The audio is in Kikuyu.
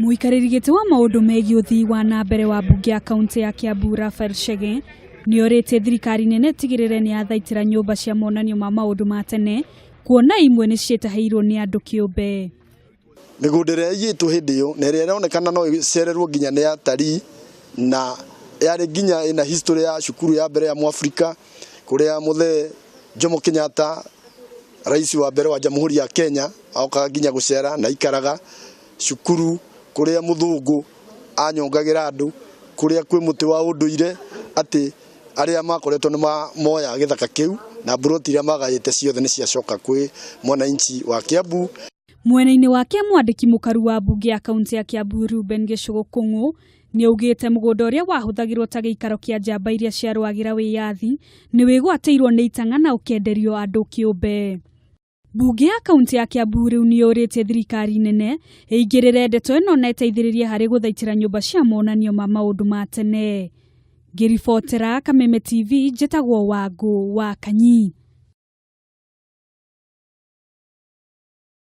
Mũikarĩri gĩtĩ wa maũndũ megiĩ ũthii wa na mbere wa mbunge ya kaunti ya Kiambu Raphael Chege nĩorĩtie thirikari nene ĩtigĩrĩre nĩ yathaitĩra nyũmba cia monanio ma maũndũ ma tene kuona imwe nĩ ciĩtahĩirwo nĩ andũ kĩũmbe. Mĩgũnda ĩrĩa yaiyĩtwo hĩndĩ ĩyo na ĩrĩa ĩronekana no ĩcererwo nginya nĩ atarii na yarĩ nginya ĩna history ya cukuru ya mbere ya Mwafrika kũrĩa mũthee Jomo Kenyatta rais wa mbere wa Jamhuri ya Kenya okaga nginya gũcera na ikaraga cukuru kũrĩa mũthũngũ anyongagĩra andũ kũrĩa kwĩ mũtĩ wa ũndũire atĩ arĩa makoretwo nĩ moya gĩthaka kĩu na mburoti iria magayĩte ciothe nĩ ciacoka kwĩ mwananchi wa Kiambu. Mwena-inĩ wake mwandĩki mũkaru wa mbunge ya kaunti ya Kiambu Ruben Gĩcũgũ Kũng'ũ nĩaugĩte mũgũnda ũrĩa wahũthagĩrwo ta gĩikaro kĩa njamba iria ciarũagĩra wĩyathi nĩ wĩgwatĩirwo nĩ itang'a na ũkenderio andũ kĩũmbe. Mbunge ya kaunti ya Kiambu rĩu nĩyũrĩtie thirikari nene ĩingĩrĩre ndeto ĩno na ĩteithĩrĩrie harĩ gũthaitĩra nyũmba cia monanio ma maũndũ ma tene. Ngĩribotera Kameme TV njĩtagwo Wangũ wa Kanyi.